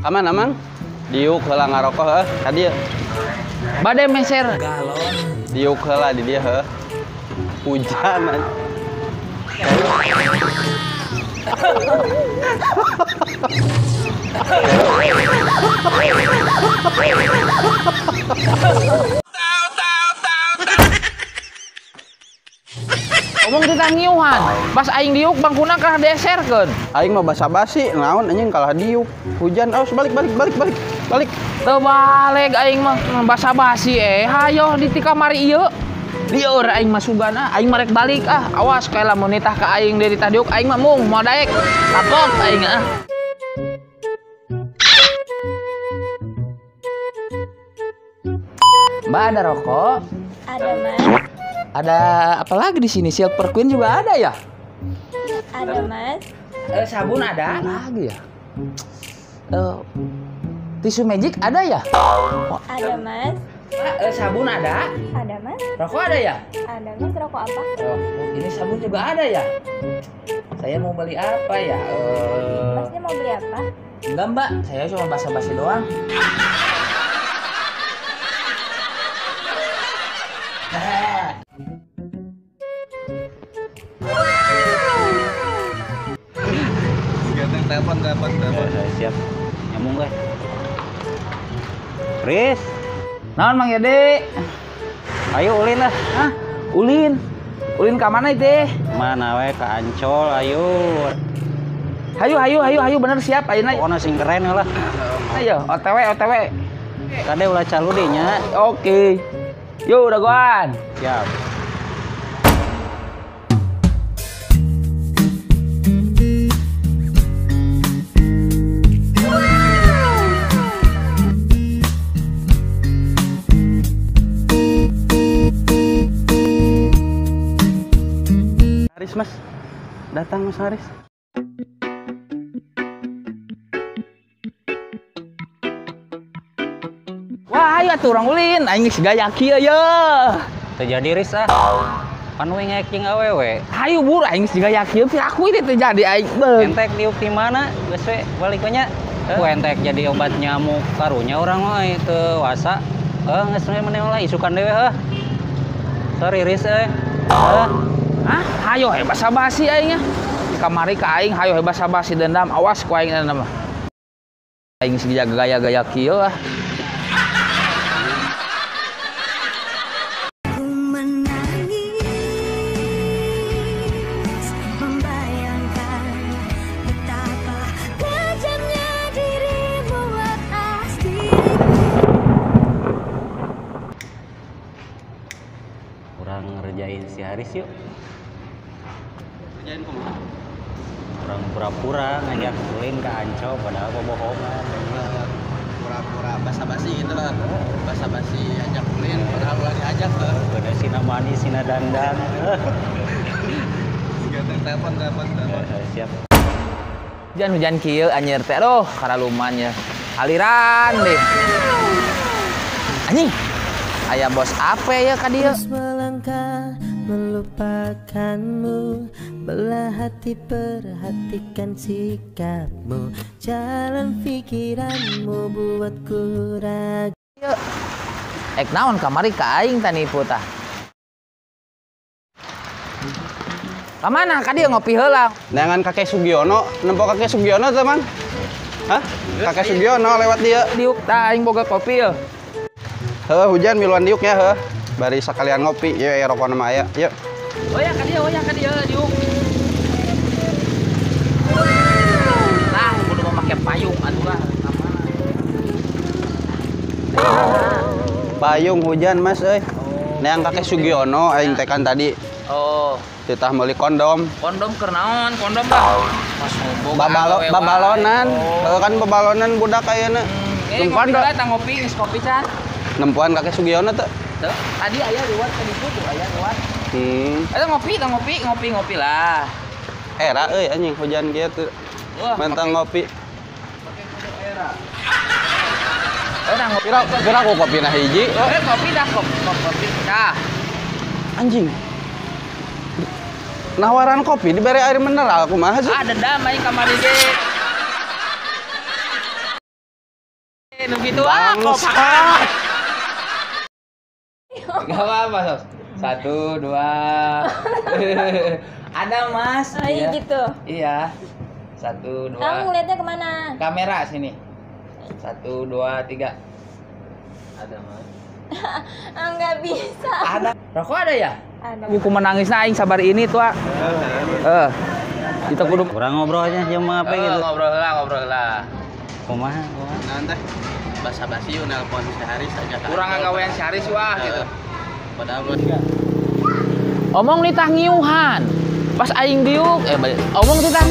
Aman amang? Diuk heula ngarokok heuh ka dieu. Bade meser galon. Diuk heula di dieu heuh. Hujan. Omong titah ngiuhan. Pas aing diuk bangkuna kalah deserkeun. Aing mah basa-basi naon anjing kalah diuk. Hujan awas balik balik balik balik. Balik. Teu balik aing mah basa-basi hayoh di ti kamari ieu. Lieur aing mah sugan ah, aing mah rek balik ah. Awas kae lamun nitah ka aing deui ditah diuk aing mah mung moal daek. Kapok aing ah. Mbak ada rokok? Ada, Mas. Ada apa lagi di sini? Silver Queen juga ada ya? Ada, Mas. Sabun ada? Lagi ya? Tisu magic ada ya? Ada, Mas. Sabun ada? Ada, Mas. Rokok ada ya? Ada, Mas. Rokok apa? Oh, ini sabun juga ada ya? Saya mau beli apa ya? Masnya mau beli apa? Enggak, Mbak. Saya cuma basa-basi doang. Telepon, telepon, telepon. Siap. Nyambung guys. Riz. Naon Mang Yede? Ayo ulin lah. Hah? Ulin? Ulin ka mana itu? Mana we ke Ancol, ayo. Hayu, hayu, hayu, hayu bener siap ayeuna. Pokona sing keren lah. Ayo, OTW, OTW. Kade ulah calu deh nya. Oke. Yuk, dagoan. Siap. Haris, Mas. Datang Mas Haris. Wah, ayo atuh urang ulin, aing geus gaya kieu ye. Teu jadi Riz ah. Pan we ngek jeung awewe. Hayu bur aing geus gaya kieu piraku ini teu jadi aing. Entek diuk di mana? Geus we balik we nya. Ku entek jadi obat nyamuk karunya urang mah teu wasa. Heuh geus we meneh lah isukan dewe heuh. Sorry Riz euy. Heuh. Hah? Hayo he basa-basi aing nya. Di kamari ka aing hayo he basa-basi dendam, awas ku aing dendam. Aing geus gaya-gaya kieu ah. Ku menangis membayangkan betapa kejamnya dirimu atas diriku. Kurang ngerjain si Haris yuk. Ngerjain kumaha? Kurang pura-pura ngajak ulin ke Ancol padahal bobohongan. Pura-pura basa-basi gitu lah. Basa-basi ajak ulin padahal ulah diajak tuh. Bener sina manis sina dandan. Telepon, telepon, telepon. Siap. Hujan-hujan kieu anjir teh aduh karaluman ya. Aliran deh. Anjing. Aya bos apa ya ka dieu? Melangkah melupakanmu, belah hati perhatikan sikapmu, jalan pikiranmu buatku ragu. Ek naon kamari ka aing tanipu tah. Kamana ka dieu ngopi heula? Neangan kakek Sugiono, nempo kakek Sugiono teh, Mang? Hah? Kakek Sugiono lewat dieu. Diuk tah aing boga kopi yeuh. Heuh, hujan miluan diuknya heuh. Bari sekalian ngopi, yeuh aya rokona mah aya. Yeuh. Oh ya ka dieu diuk. Nah, kudu mau make payung atuh lah. Payung hujan, Mas euy. Neang kakek Sugiono aing teh kan tadi. Oh. Titah meuli kondom. Kondom keur naon? Kondom lah. Mas babalonan. Heuh kan babalonan budak ayeuna. Nempoan da ngopi geus kopi can. Nempoan kakek Sugiono teh. Tuh, tadi aya lewat tadi tuh aya lewat. Eta ngopi, ngopi, ngopi, ngopi lah. Era euy anjing hujan kieu tuh. Mentang ngopi. Pakai kudu era. Eta ngopi. Pira ku kopi nah hiji. Kopi dah kopi dah. Anjing. Nawaran kopi dibere air mineral kumaha sih? Ah dendam aing kamari ge. nu kitu ah kopak. Gak apa-apa, Sos. 1, 2. Ada, Mas. Oh, iya gitu. Iya. 1, 2. Kamu ngeliatnya kemana? Kamera sini. 1, 2, 3. Ada, Mas. Enggak bisa. Ada. Rokok ada ya? Ada. Buku menangisna aing sabar ini tuh. Kita kudu Urang ngobrolnya jeung apa gitu. Ngobrol lah. Kumaha? Naon teh? Basa-basi nelpon si Haris aja. Kurang ngagawean si Haris wah gitu. Padahal mah Omong nitah ngiuhan. Pas aing diuk omong nitah